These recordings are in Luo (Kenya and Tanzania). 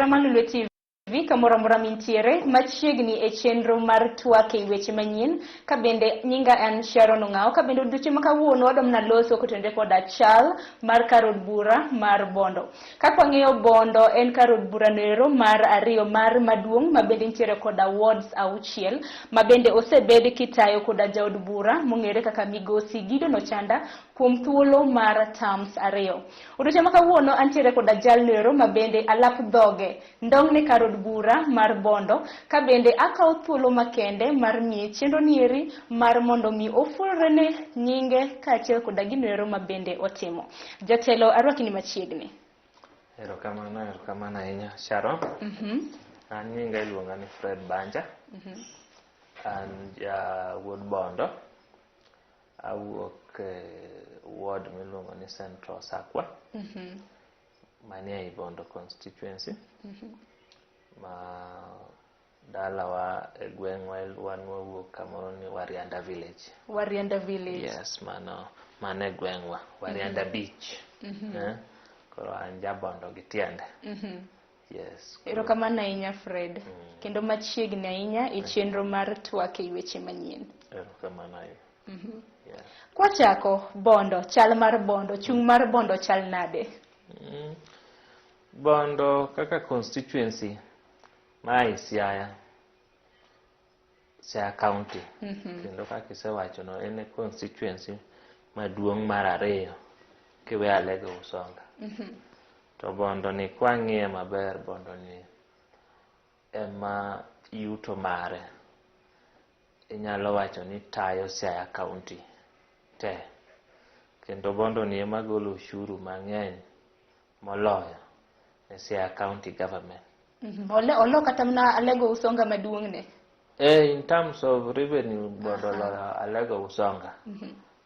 mar Lolwe TV kamoro amora mintiere machiegni e chenro mar twak e weche manyien ka bende nyinga en Sharon Ong'awo ka bende odiochieng' ma kawuono wadwa mana loso kotenore koda chal mar kar od bura mar Bondo. Kaka wang'eyo Bondo en kar od bura noero mar ariyo mar maduong' ma bende nitiere koda wards auchiel ma bende osebed kitayo koda jaod bura mong'ere kaka Migosi Gideon Ochanda kuom thuolo mar terms ariyo. Odiochieng' ma kawuono antiere koda jalnoero ma bende alap dhoge ndong'ne kar od bura mar Bondo ka bende akawo thuolo makende mar miye chenro nieri mar mondo mi ofulre ne nyinge kaachiel koda ginoero ma bende otimo. Jatelo arwaki ni machiegni. Erokamano, erokamano ahinya Sharon. An nyinga iluonga ni Fred Banja. An ja wuod Bondo. Awuok e ward miluongo ni Central Sakwa. Manie ei Bondo constituency. Ma dalawa e gweng'wa wan wawuok kamoro ni Warianda village. Warianda village. Yes, mano mano e gweng'wa, Warianda Beach. Eh, koro an ja Bondo gi tiende. Yes. Erokamano ahinya Fred. Kendo machiegni ahinya e chenro mar twak e weche manyien. Erokamano ahinya. Yeah. Kwachako Bondo, chal mar Bondo, chung' mar Bondo chal nade? Bondo kaka constituency ma e Siaya, Siaya County. Kendo kaka isewacho no en e constituency maduong' mar ariyo kiweyo Alego Usonga. To Bondo ni kwang'iye maber, Bondo ni ema yuto mare inyalo wacho ni tayo Siaya County te. Kendo Bondo ni ema golo ushuru mang'eny moloyo ne Siaya County government. Olo kata mana Alego Usonga maduong' ne. In terms of revenue, Bondo oloyo Alego Usonga.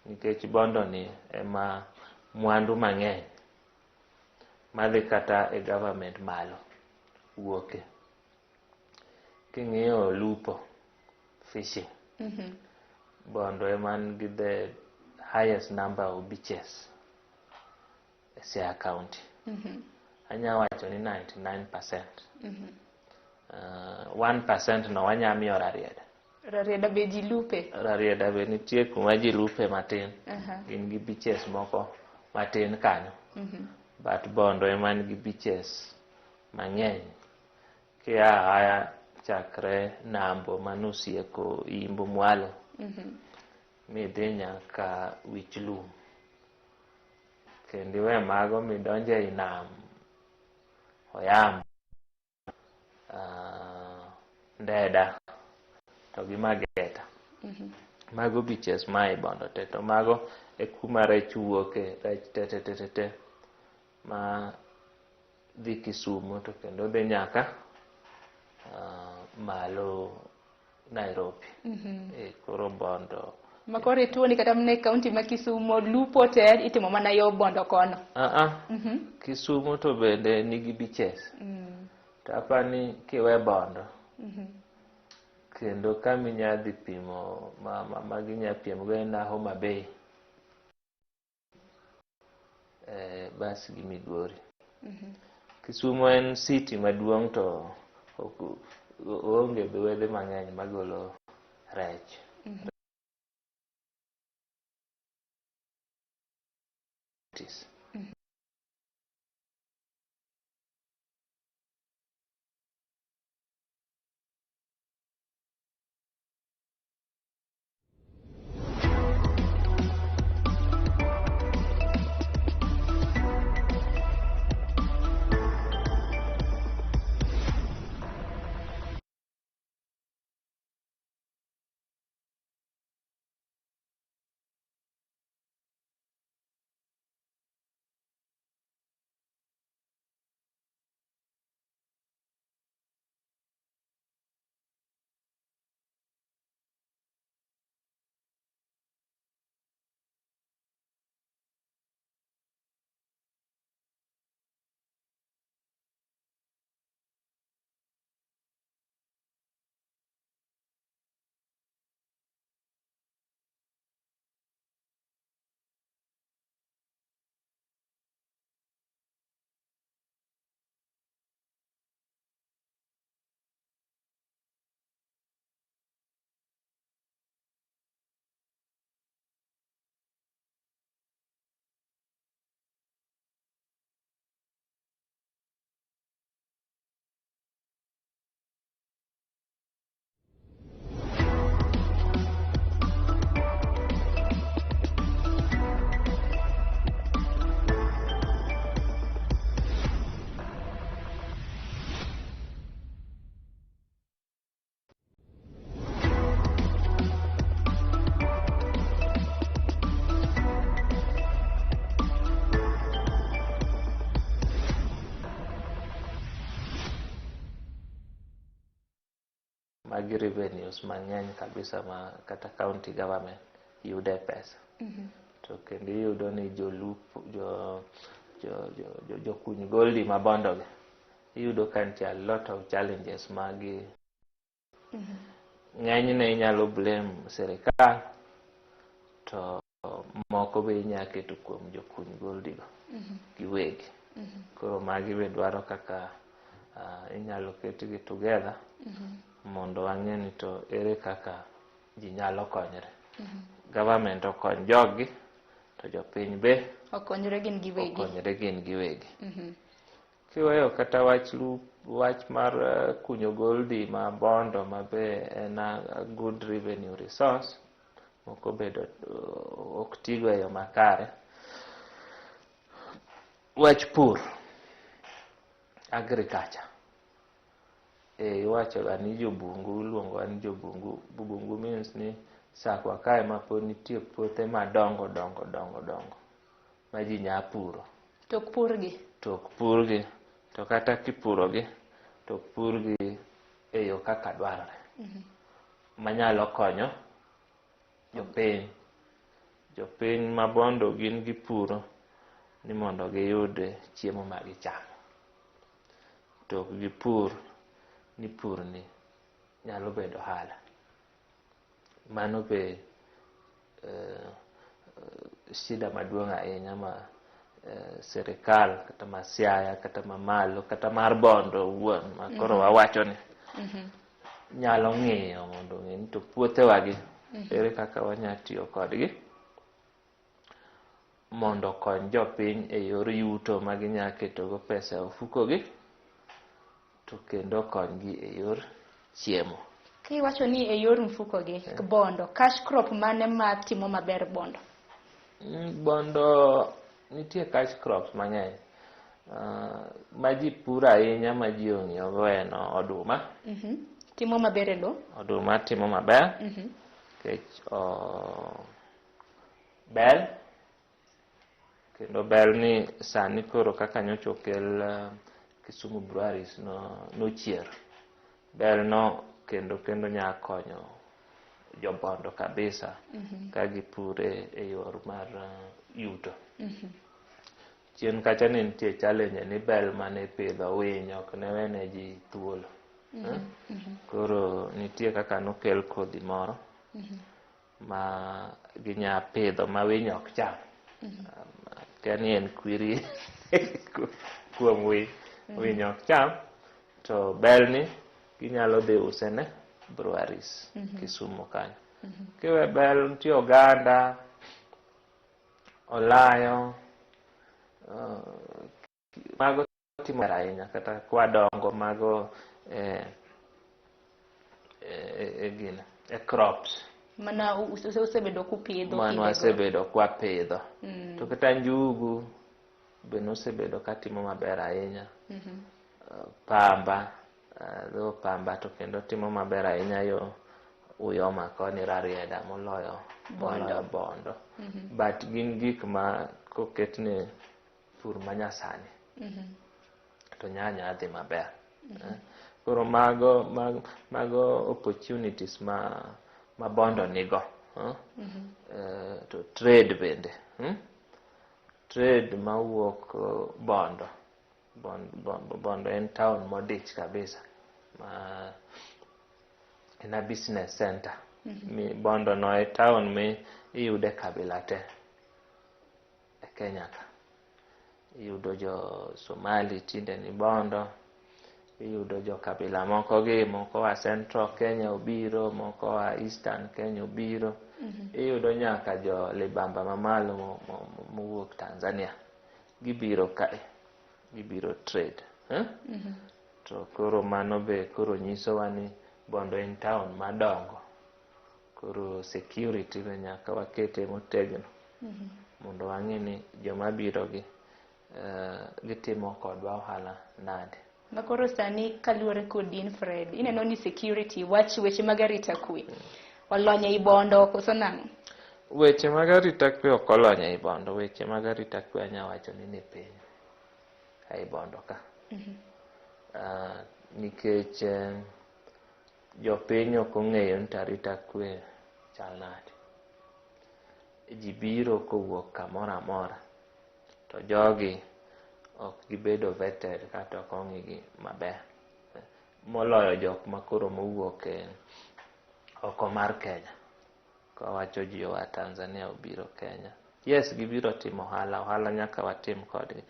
Nikech Bondo ni ema mwandu mang'eny madhi kata e government malo wuoke. King'iyo lupo, fishing, Bondo ema nigi the highest number of beaches e Siaya County. Anya wacho ni 99%. 1% no wanya miyo Rarieda. Rarieda be ji lupe. Rarieda be nitie kuma ji lupe matin. Gin gi beaches moko matin kanyo. But Bondo ema nigi beaches mang'eny. Kia aya chakre Nambo manosieko Imbo mwalo. Midhi nyaka Wich Lum. Kendo iwe mago midonje ei nam Oyam, Ndeda to gi Mageta. Mago beaches ma e Bondo te to mago e kuma rech wuoke, rech te te te te te ma dhi Kisumu to kendo dhi nyaka malo Nairobi. Koro Bondo Ma koro ituo ni kata mana e county ma Kisumu lupo te itimo mana yo Bondo kono. Kisumu to bende nigi beaches. To apani kiwe Bondo kendo kama inya dhi pimo ma ginya piem go en Homa Bay. Bas gi Migori. Kisumu en city maduong' to oonge dho wedhe mang'eny magolo rech. Magi revenues mang'eny kabisa ma kata county government yude pesa. To kendo iyudo ni jolupo, jo jokuny goldi ma Bondo gi, iyudo ka nitie a lot of challenges magi. Ng'enyne inyalo blame sirikal, to moko be inya keto kuom jokuny goldi go giwegi. Koro magi be dwaro kaka inyalo ketgi together mondo wang'e ni to ere kaka ji nyalo konyre. Government okony joggi, to jopiny be okonyre gin giwegi. Okonyre gin giwegi. Kiweyo kata wach lup, wach mar kunyo goldi ma Bondo, ma be en a good revenue resource, moko bedo ok tigo e yo makare. Wach pur, agriculture. Iwacho ga ni jobungu, iluongo ni jobungu. Bungu means ni Sakwa kae ma pod nitie puothe madongo dongo dongo dongo ma ji nya puro. To ok purgi. To ok purgi. To kata kipurogi, to ok purgi e yo kaka dwarore. Manyalo konyo jopiny. Jopiny ma Bondo gin gipuro ni mondo giyud chiemo ma gichamo. To ok gipur ni pur ni nyalo bedo ohala. Mano be shida maduong' ahinya ma sirikal kata ma Siaya kata mamalo kata mar Bondo owuon ma koro wawacho ni nyalo ng'iyo mondo ong'e ni to puothewagi ere kaka wanya tiyo kodgi mondo okony jopiny e yor yuto ma ginya ketogo pesa e ofukogi, to kendo okonygi e yor chiemo. Kiwacho ni e yor mfukogi, Bondo, cash crop mane ma timo maber Bondo? Bondo nitie cash crops mang'eny ma ji puro ahinya ma ji ong'iyogo en oduma. Timo maber e lo? Oduma timo maber nikech bel, kendo bel ni sani koro kaka nyocha okel Kisumu Breweries no, nochier bel no kendo nya konyo jobondo kabisa ka gipure e yor mar yuto. Chien kacha ne nitie challenge ni bel mane ipidho winy ok ne wene ji thuolo. Koro nitie kaka nokel kodhi moro ma ginya pidho ma winy ok cham. Akia ni en kwiri kuom winy, winy ok cham, to bel ni ginyalo dhi use ne breweries Kisumu kanyo. Kiwe bel, nitie oganda, olayo, mago timo maber ahinya kata kwadongo mago e gine e crops. Mana usebedo kupidho mano kindego. Wasebedo kwapidho. To kata njugu be nosebedo katimo maber ahinya. Pamba, dho pamba to kendo timo maber ahinya yo Uyoma koni Rarieda moloyo Bondo. Moloyo Bondo. But gin gik ma koketne pur manyasani to nyanya dhi maber. Koro mago opportunities ma Bondo nigo. To trade bende. Trade mawuok Bondo. Bondo en town modich kabisa. Ma en a business center. Mi Bondo no e town mi iyude kabila te e Kenya ka. Iyudo jo Somali tinde ni Bondo, iyudo jo kabila moko gi, moko oa Central Kenya obiro, moko oa Eastern Kenya obiro. Iyudo nyaka jo libamba mamalo mowuok Tanzania. Gibiro kae, gibiro trade. Eh? To koro mano be koro nyisowa ni Bondo en town madongo. Koro security be nyaka wakete motegno mondo wang'e ni joma biro gi gitimo kodwa ohala nade. Ma koro sani kaluwore kod in Fred, ineno ni security, wach weche mag arita kwe olony ei Bondo koso nang'o? Weche mag arita kwe ok olony ei Bondo. Weche mag arita kwe anya wacho ni ni piny ei Bondo ka. Nikech Jopiny ok ong'eyo ni to arita kwe chal nade. Ji biro kowuok kamoro amora to jogi ok gibedo vetted kata ok ong'igi maber. Moloyo jok makoro mowuok e oko mar Kenya. Kawacho ji oa Tanzania obiro Kenya. Yes, gibiro timo ohala, ohala nyaka watim kodgi.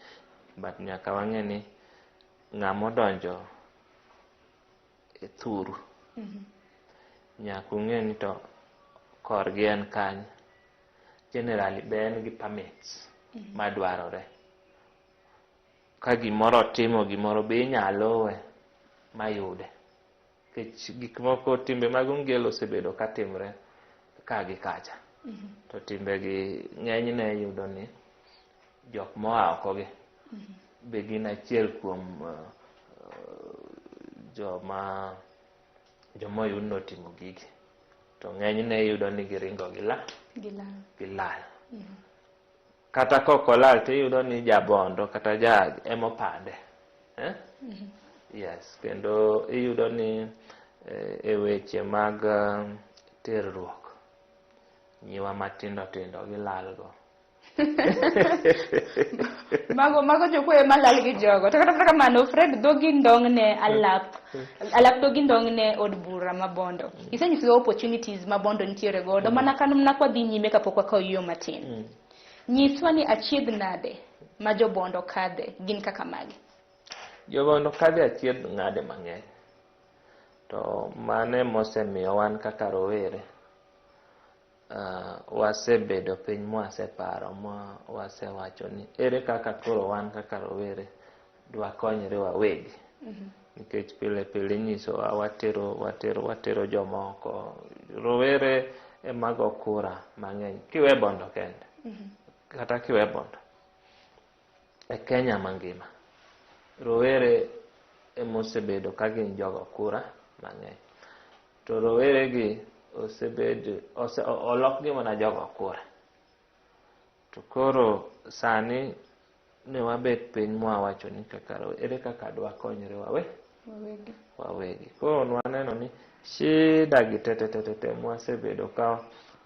But nyaka wang'e ni ng'ama odonjo e thuru nyaka ung'e ni to korgi en kanye. Generally be en gi permits madwarore. Ka gimoro otimo gimoro be inyalo luwe mayude. Nikech gik moko timbe mag ongelo osebedo katimre ka gi kacha. To timbegi ng'enyne iyudo ni jok moa oko gi be gin achiel kuom joma oyud ni otimo gigi. To ng'enyne iyudo ni giringo gilal. Kata kok olal tiyudo ni jabondo kata ja emopande. Yes, kendo iyudo ni e weche mag terruok, nyiwa matindo tindo gilal go. Mago jokuoye malal gi jogo. To kata kamano, Fred dhogi ndong' ne alap. Alap dhogi ndong' ne od bura ma Bondo. Isenyisowa opportunities ma Bondo nitiere godo. Mana mana kwadhi nyime kapok wakawo yueyo matin. Nyiswa ni achiedh nade ma jobondo kadhe gin kaka mage? Jobondo kadhe achiedh nade mang'eny. To mano emosemiyo wan kaka rowere wasebedo piny mwaseparo ma wasewacho ni ere kaka koro wan kaka rowere dwakonyre wawegi. Nikech pile pile inyisowa watero jomoko. Rowere ema go kura mang'eny kiwe Bondo kende. Kata kiwe Bondo. E Kenya mangima, rowere emosebedo ka gin jogo kura mang'eny. To rowere gi olokgi mana jogo kura. To koro sani ne wabet piny mwawacho ni kaka ere kaka dwakonyre wawegi. Koro nwaneno ni shida gi te te te te mwasebedo ka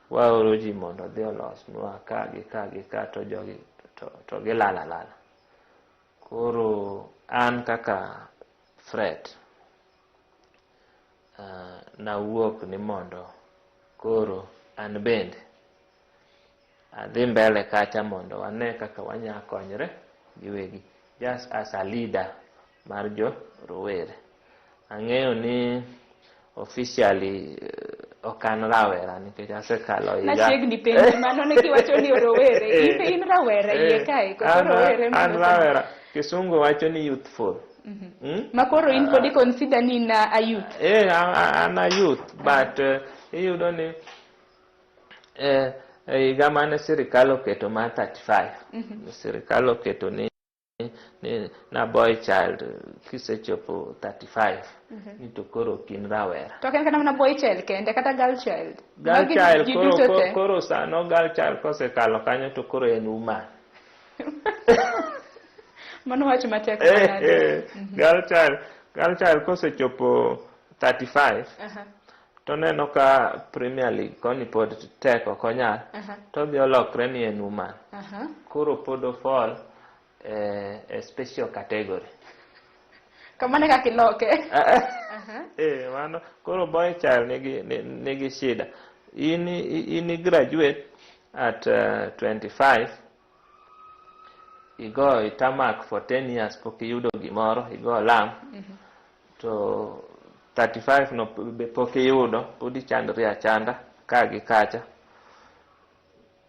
waoro ji mondo odhi olosnwa ka gi ka gi ka to jogi to gilal alala. Koro an kaka Fred nawuok ni mondo koro an bende adhi mbele kacha mondo wane kaka wanya konyre giwegi just as a leader mar jo rowere. Ang'eyo ni officially ok an rawera nikech asekalo higa. Nachiegni penji mano ne kiwacho ni rowere. In be in rawera iye kae koso rowere? An rawera. Kisungu wacho ni youthful. Ma koro in pod i consider ni in a youth? An a youth, but iyudo ni e higa mane sirikal oketo mar 35, sirikal oketo ni na boy child kisechopo 35 ni to koro ok in rawera. To ok en kata mana boy child kende, kata girl child. Girl child koro sano girl child kosekalo kanyo to koro en woman. Mano wach matek. Girl child kosechopo 35 to neno ka Premier League koni pod tek ok onyal to odhi olokre ni en woman. Koro pod o fall e special category. Kamano kaka iloke. Mano koro boy child nigi shida. In graduate at 25, igo itamak for 10 years pok iyudo gimoro, igo lam to 35 no be pok iyudo, pod ichandori achanda ka gi kacha.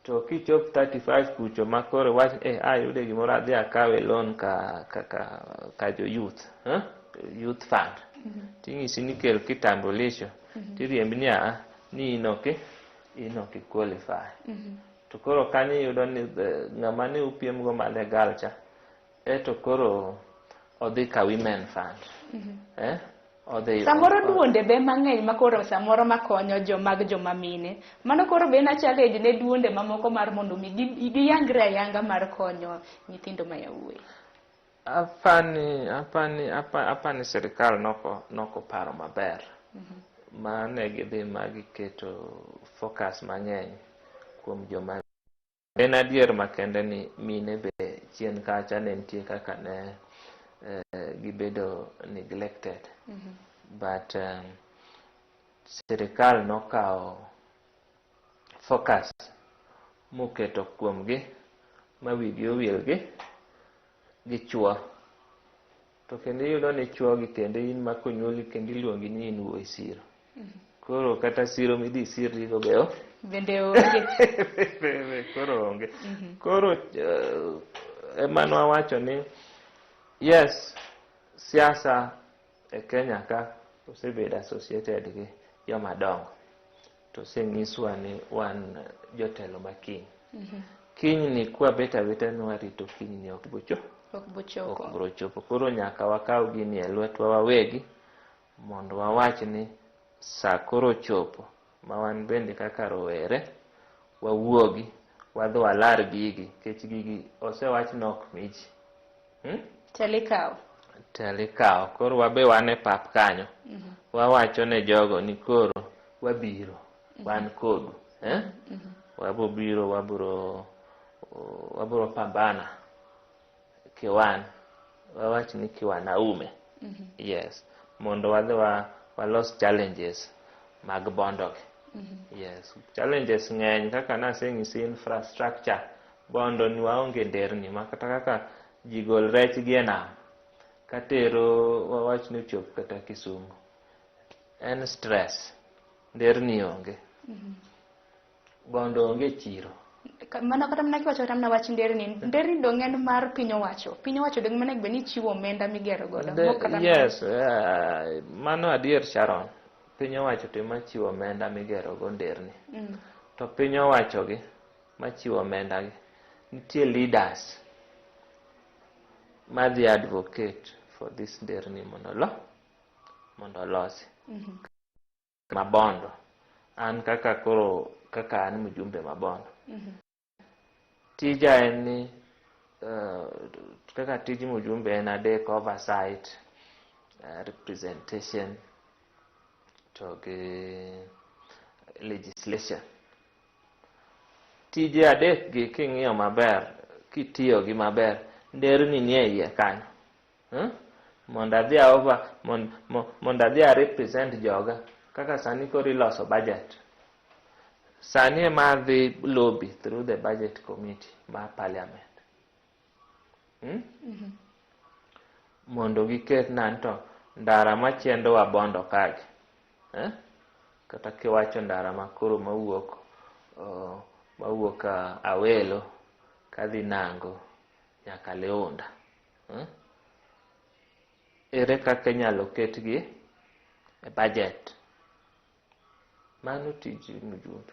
To kichop 35 kucho ma koro wach ayude gimoro adhi akawe loan ka jo youth, youth fund. Ting'isi ni kel kitambulisho, tiriembi ni a ni in ok qualify. To koro kanyo iyudo ni ng'ama ne upiem go mane gal cha, eto koro odhi ka women fund. Odhi samoro duonde be mang'eny makoro samoro makonyo jomag joma mine. Mano koro be en challenge ne duonde mamoko mar mondo mi giyangre ayanga mar konyo nyithindo ma yawuoyi. Apani sirikal noko paro maber. Ma ne gidhi ma giketo focus mang'eny kuom joma. En adier makende ni mine be chien kacha ne nitie kaka ne gibedo neglected. But sirikal nokawo focus moketo kuomgi ma wigi owil gi chuo. To kendo iyudo ni chuo gi kendo in ma konyuoli kendo iluongi ni in wuoyi siro. Koro kata siro midhi sirrigo be bende onge. Koro onge. Koro ema nwawacho ni yes, siasa e Kenya ka osebedo associated gi joma dongo. To osenyiswa ni wan jotelo ma kiny. Kiny ni kwabet abeta ni warito kiny ni ok bocho. Ok bochopo. Ok biro chopo. Koro nyaka wakaw gini e lwetwa wawegi mondo wawach ni sa koro ochopo ma wan bende kaka rowere wawuogi wadhi walar gigi nikech gigi osewach ni ok mi ji. Telo ikawo. Telo ikawo. Koro wabe wan e pap kanyo. Wawacho ne jogo ni koro wabiro wan kodu. Wabo biro wabro pambana kiwan. Wawach ni kiwanaume. Yes. Mondo wadhi walos challenges mag Bondo gi. Yes. Challenges ng'eny kaka nasenyisi infrastructure. Bondo ni waonge nderni ma kata kaka ji gol rech gi e nam katero wawach ni ochop kata Kisumu. En stress. Nderni onge. Bondo onge chiro. Mano kata mana kiwacho kata mana wach nderni. Nderni dong' en mar piny owacho. Piny owacho dong' mana be ni chiwo omenda migero godo. Yes, mano adier Sharon. Piny owacho to ema chiwo omenda migero go nderni. To piny owacho gi machiwo omenda gi nitie leaders madhi advocate for this nderni mondo olosi. Mabondo. An kaka koro kaka an mjumbe Mabondo. Tija en ni kaka tij mjumbe en adek: oversight, representation to gi legislation. Tije adek gi king'iyo maber, kitiyo gi maber, nderni nie iye kanyo. Mondo adhi a over, mondo adhi a represent joga kaka sani koro iloso budget. Sani ema adhi lobby through the budget committee mar parliament. Mondo giket nanto ndara machendowa Bondo kagi. Kata kiwacho ndara makoro mawuok Awelo kadhi Nango nyaka Leunda. Ere kaka inyalo ketgi e budget? Mano tij mjumbe.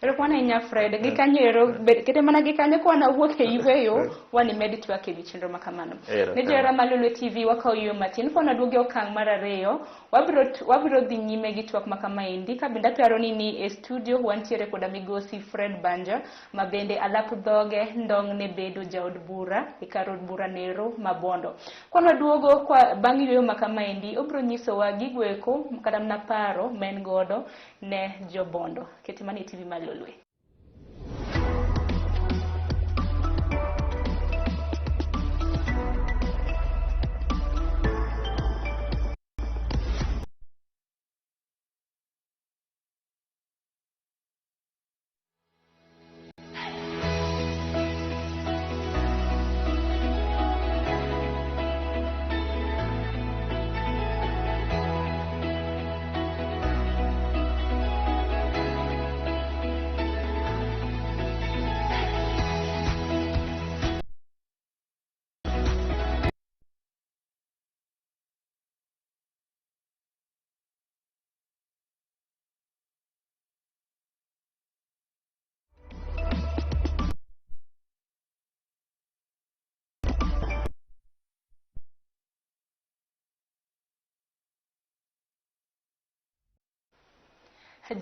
Erokamano ahinya Fred. Gikanyo ero, kete mana gikanyo ka wanawuok e yweyo, wanimed twak ewi chenro ma kamano. Ne johera mar Lolwe TV wakawo yweyo matin, ka wanaduogo e okang' mar ariyo, wabiro dhi nyime gi twak ma kamaendi. Ka bende aparo ni e studio wantiere koda migosi Fred Banja, ma bende alap dhoge ndong' ne bedo jaod bura e kar od bura nero ma Bondo. Ka wanaduogo kwa bang' yweyo ma kamaendi, obiro nyisowa gigo eko kata mana paro ma en godo ne jo Bondo. Kete mana e TV mar Lolwe.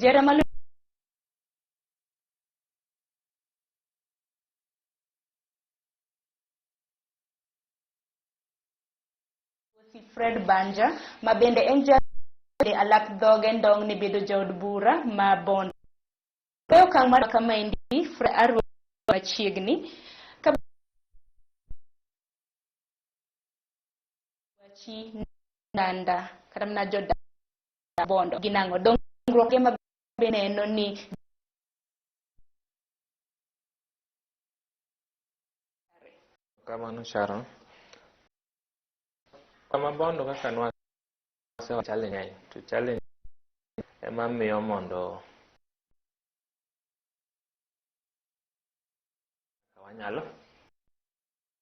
Jera malu Fred Banja ma bende en ja Alap dhoge ndong' ne bedo jaod bura ma Bondo. E okang' mar kamaendi Fred Arwa machiegni ka wachi nanda kata mana jodak Bondo ginang'o dongruok ma be neno ni Kamano Sharon. Kama Bondo kaka nwasewacho challenge ng'eny to challenge ema miyo mondo wanyalo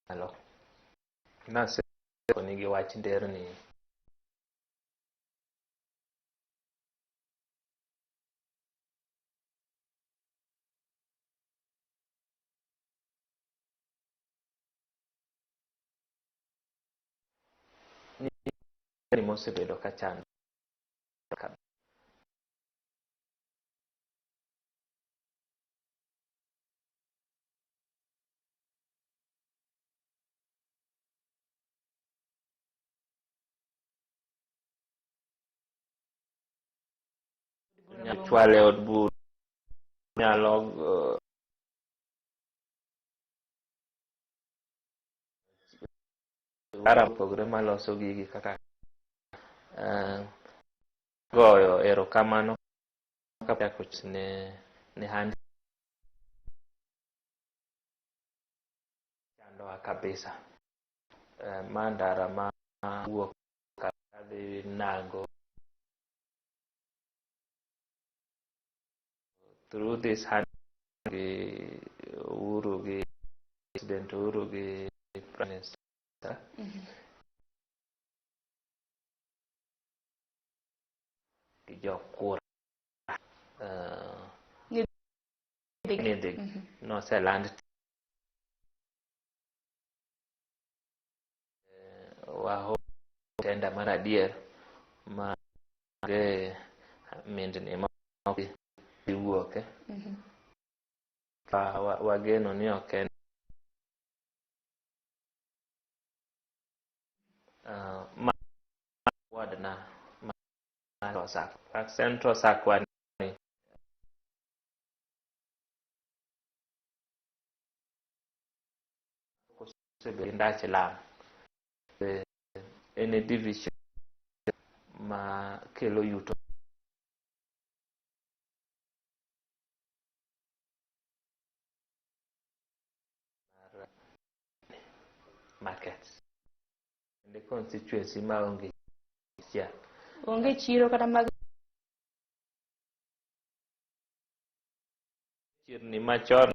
nyalo nasekoni gi wach nderni ni mosebedo ka chando chwale od bura nyalo ara mopogore maloso gigi kaka goyo erokamano kapok ne hand chandowa kabisa. Ma ndara ma wuok kadhi Nango through this hand gi Uhuru gi President Uhuru gi Prime Minister gi jokura nidhi noseland waho tenda mar adier ma onge mindni ma ok dhi wuoke. Wageno ni ok en ma ward na mar Osako. Central Osakwa ni osebedo gi ndach lam en e division ma kelo yuto mar markets. Bende constituency ma onge chiel. Onge chiro kata mag chirni machon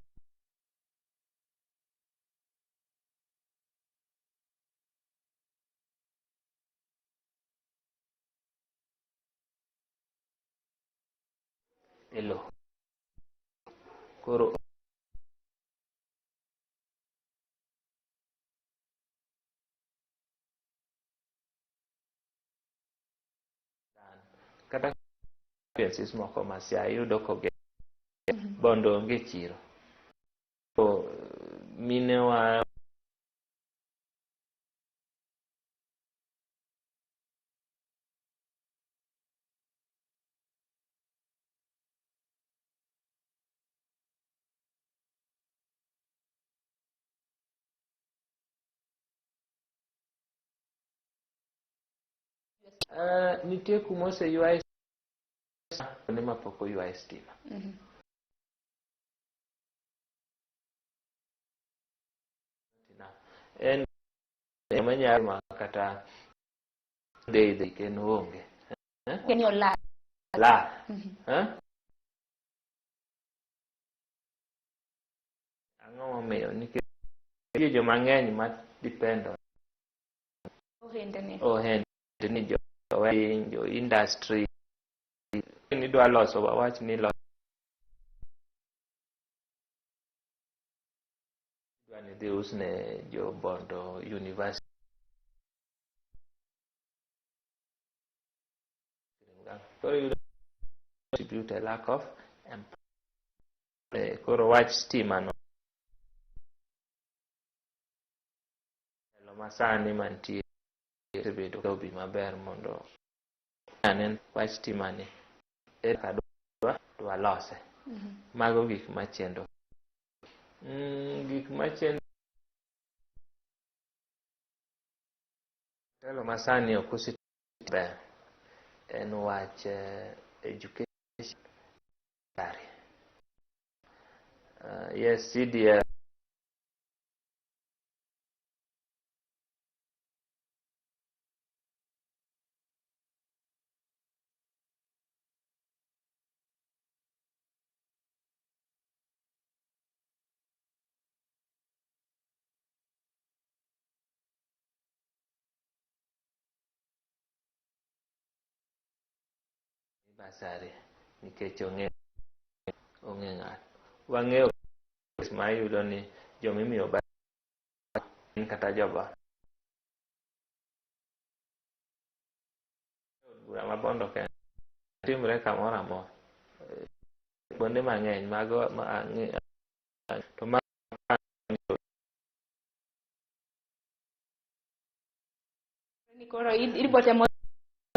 e lowo. Koro kata constituencies moko ma Siaya iyudo koger Bondo onge chiro. Minewa nitie kuma oseywaye kuonde ma pok oywaye stima. En manyalo ma kata dhi ken onge. Ni olal. Lal. Ang'o momiyo? Nikech nitie joma ng'eny ma depend on Ohendni. ohendni, jo wedding, jo industry. Nidwa loso wawach ni idwa ni idhi usne jo Bondo University. Koro iyudo contribute a lack of employment. Koro wach stima no telo masani mantie osebedo lobby maber mondo Ane wach stima ni ere kaka dwa lose. Mago gik machendo. Gik machendo telo masani ok osetiyo maber en wach education. Yes, CDF bursary nikech onge ng'ato. Wang'eyo ma iyudo ni jomimiyo bursary kata joba bura ma Bondo kende timre kamoro amora kuonde mang'eny mago to ma Koro ibo temo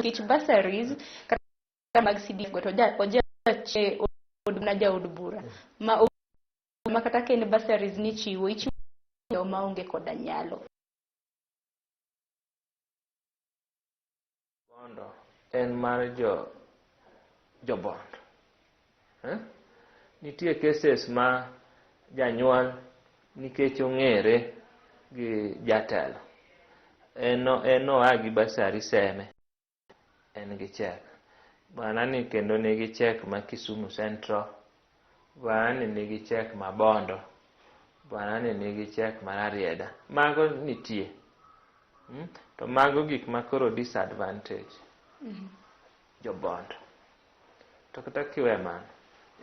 kich bursaries kata mag CDF go to oja che od na jaod bura ma ma kata ka en bursaries ni chiwo ichiwo joma onge koda nyalo. Bondo en mar jo Bondo. Nitie cases ma janyuol nikech ong'ere gi jatelo en oa gi bursary seme en gi cheque. Bwana ni kendo nigi cheque ma Kisumu Central, bwana ni nigi cheque ma Bondo, bwana ni nigi cheque ma Rarieda. Mago nitie. To mago gik ma koro disadvantage jo Bondo. To kata kiwe mano,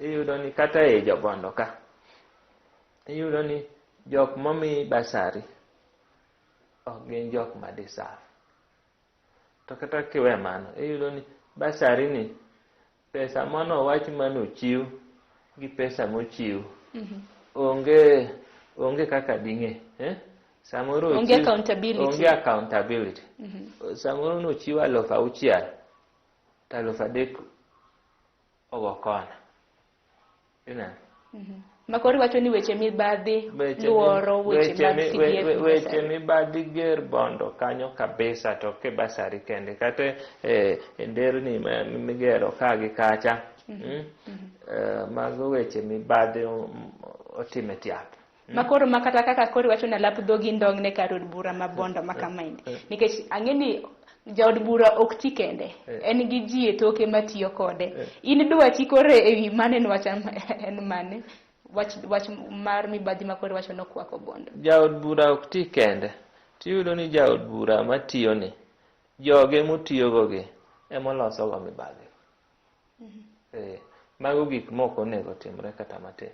iyudo ni kata ei jo Bondo ka, iyudo ni jok momi bursary ok gin jok ma deserve. To kata kiwe mano, iyudo ni bursary ni pesa manowach manochiw gi pesa mochiw onge kaka ding'e. Samoro onge accountability. Onge accountability. Samoro nochiw 6,000 to 3,000 ogo kona. Ineno? Ma koro iwacho ni weche mibadhi luoro weche mag CDF. Weche mibadhi ger Bondo kanyo kabisa, to ok e bursary kende, kata e nderni migero ka gi kacha. Mago weche mibadhi otime tiap. Ma koro ma kata kaka koro iwacho ni alap dhogi ndong' ne kar od bura ma Bondo ma kamaendi. Nikech ang'e ni jaod bura ok ti kende, en gi ji e toke matiyo kode. In dwachi koro ewi mane en wach en mane? Wach mar mibadhi ma koro iwacho nokwako Bondo. Jaod bura ok ti kende. Tiyudo ni jaod bura matiyo ni, joge motiyogo gi emoloso go mibadhi. Mago gik mok onego timre kata matin.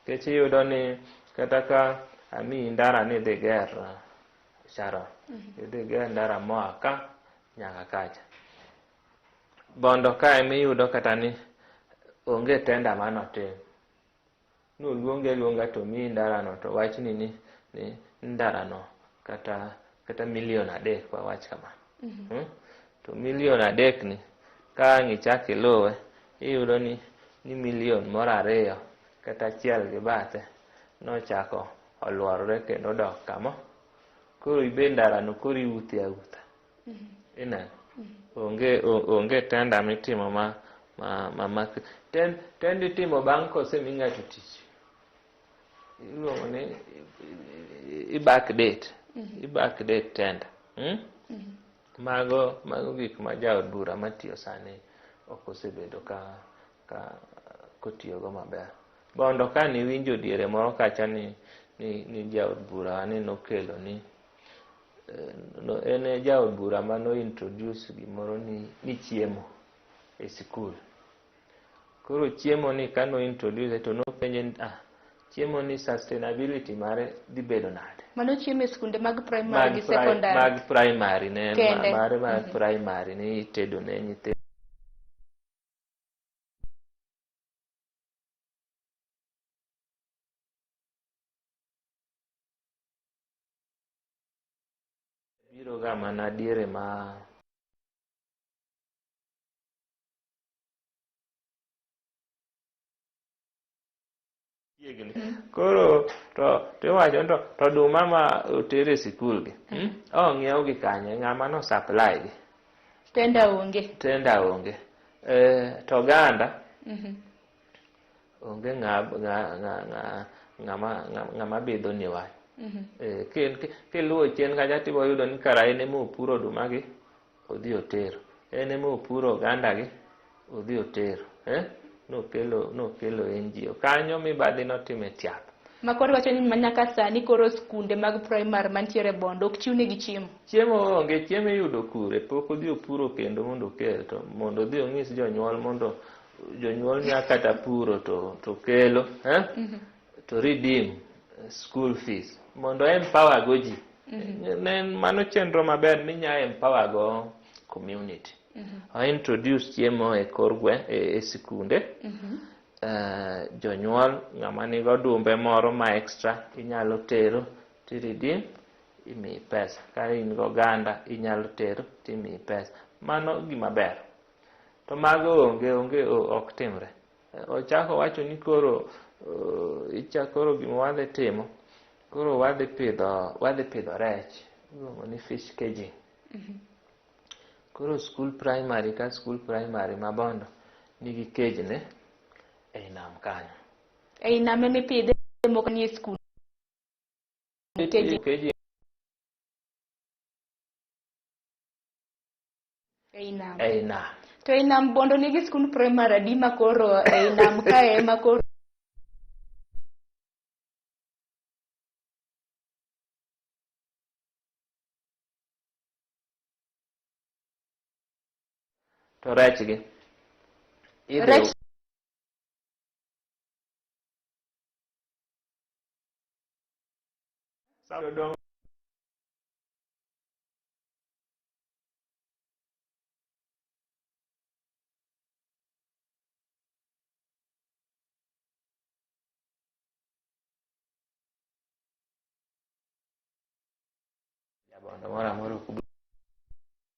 Nikech iyudo ni kata ka amiyi ndara ni idhi ger Sharon, idhi ger ndara moa ka nyaka kacha. Bondo ka emiyudo kata ni onge tenda manotim. Noluonge aluonga to miyi ndarano to wachni ni ndarano kata milion 3 wawach kamano. To milion 3 ni ka ang' ichak iluwe iyudo ni milion moro 2 kata 1 gi bathe nochako oluorore kendo odok kamo. Koro ibe ndarano koro iuthe autha. Ineno? Onge tenda mitimo ma tenda itimo bang' kosemi ng'ato tich. Iluongo ni i backdate. I backdate tenda. Mago gik ma jaod bura matiyo sani ok osebedo ka kotiyogo maber. Bondo ka niwinjo diere moro kacha ni jaod bura ni nokelo ni en e jaod bura mano introduce gimoro ni chiemo e sikul. Koro chiemo ni kano introduce to nopenje ni chiemo ni sustainability mare dhi bedo nade? Mano chiemo e skunde mag primary gi secondary. Mag primary ne mare mag primary ni itedo ne nyithindo. Biro ga mana diere ma Chiegni. Koro to tiwacho ni to oduma ma oter e sikul gi, Ong'iew gi kanye? Ng'ama no supply gi? Tenda onge. Tenda onge. To oganda onge ng'ama bidho ni wach. Kiluwo chien kacha tibo yudo ni kara en ema opuro oduma gi, odhi otero. En ema opuro oganda gi, odhi otero. Nokelo NGO. Kanyo mibadhi notime tiap. Ma koro iwacho ni manyaka sani koro skunde mag primary mantiere Bondo ok chiwnegi chiemo. Chiemo onge, chiemo iyudo kure? Pok odhi opuro kendo mondo okel, to mondo odhi onyis jonyuol mondo jonyuol nya kata puro to kelo, To redeem school fees mondo empower go ji. Ne mano chenro maber minya empower go community. O introduce chiemo e kor gweng' e sikunde. Jonyuol ng'ama nigo odumbe moro ma extra inyalo tero ti redeem imiyi pesa. Ka in go oganda inyalo tero timiyi pesa. Mano gima ber. To mago onge ok timre. Ochako wacho ni koro koro gima wadhi timo, koro wadhi pidho rech, iluongo ni fish caging. Koro school primary ka school primary ma Bondo nigi cage ne ei nam kanyo. Ei nam ema ipidhe moko nie skul. Cage Ei nam. Ei nam. To ei nam Bondo nigi skund primary adi ma koro ei nam kae ema koro To rech gi. Rech Jodongo Jabondo moro amora ok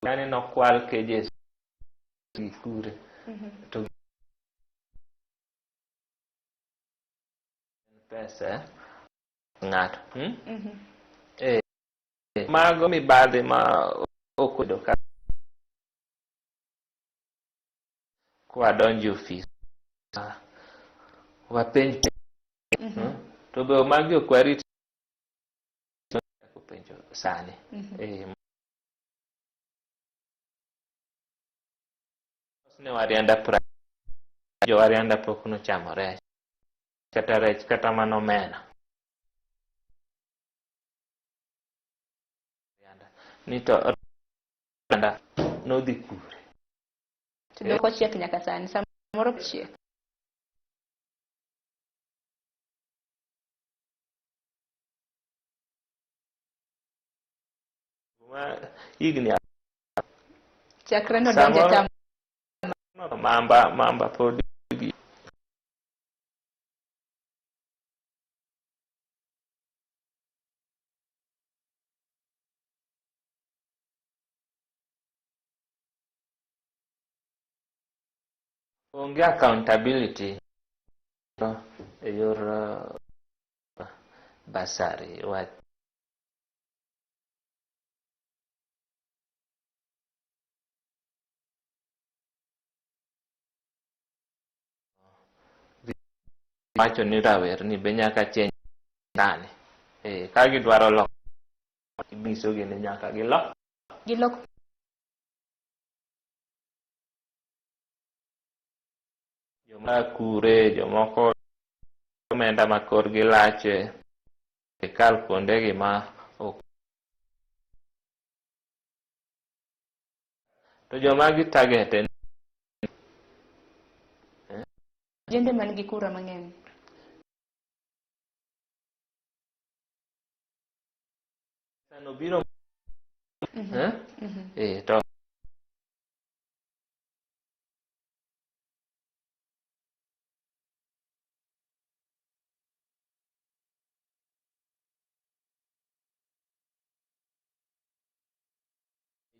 yani nokwal cages gi kure to pesa ng'ato Mago mibadhi ma ok obedo ka kwadonjo e ofis wapenj to be magi ok warit penjo sani. Ne Warianda jo Warianda pok nochamo rech kata rech kata mana omena. Ni to Warianda nodhi kure. To dok ochiek nyaka sani, samoro ochiek. Higni chakre nodonjo tam mamba pod onge accountability e yor basari wach. Wacho ni rawerni be nyaka change sani. Ka gidwaro loko inyisogi ni nyaka gilok. Gilok. Joma kure, jomoko omenda ma korgi lach kal kuondegi ma ok. To joma gi target en Jende man gi kura mang'eny. Sano biro to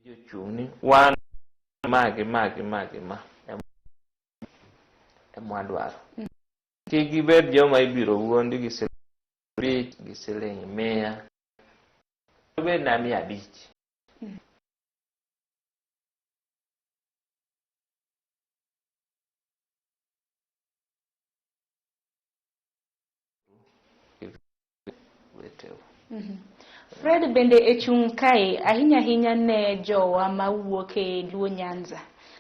jochung' ni wan ma gi ma gi ma gi ma emwadwaro. Kik gibed joma ibiro wuondi gi siling 5 gi siling 100. Obed na 500. Weteu. Fred bende e chung' kae ahinya ahinya ne jowa mawuok e Luo Nyanza.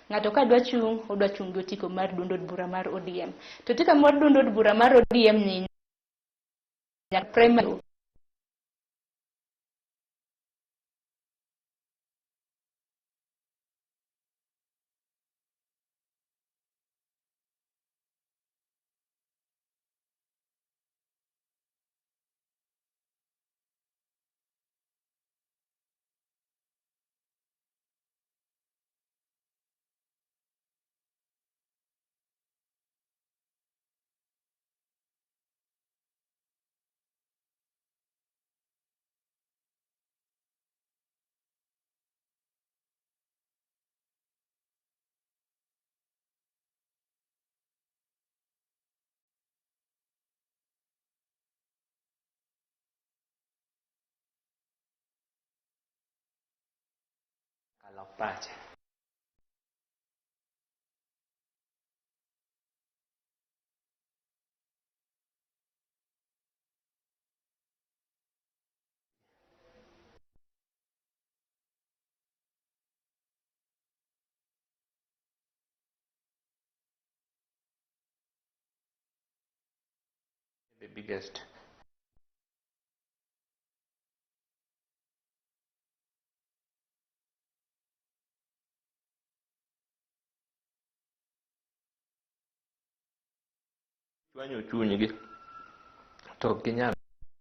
Ng'ato ka dwa chung', odwa chung' gi otiko mar duond od bura mar ODM. To otiko mar duond od bura mar ODM ni nyaka primary Kalok pache. The biggest chwanyo chunygi to ok ginyal.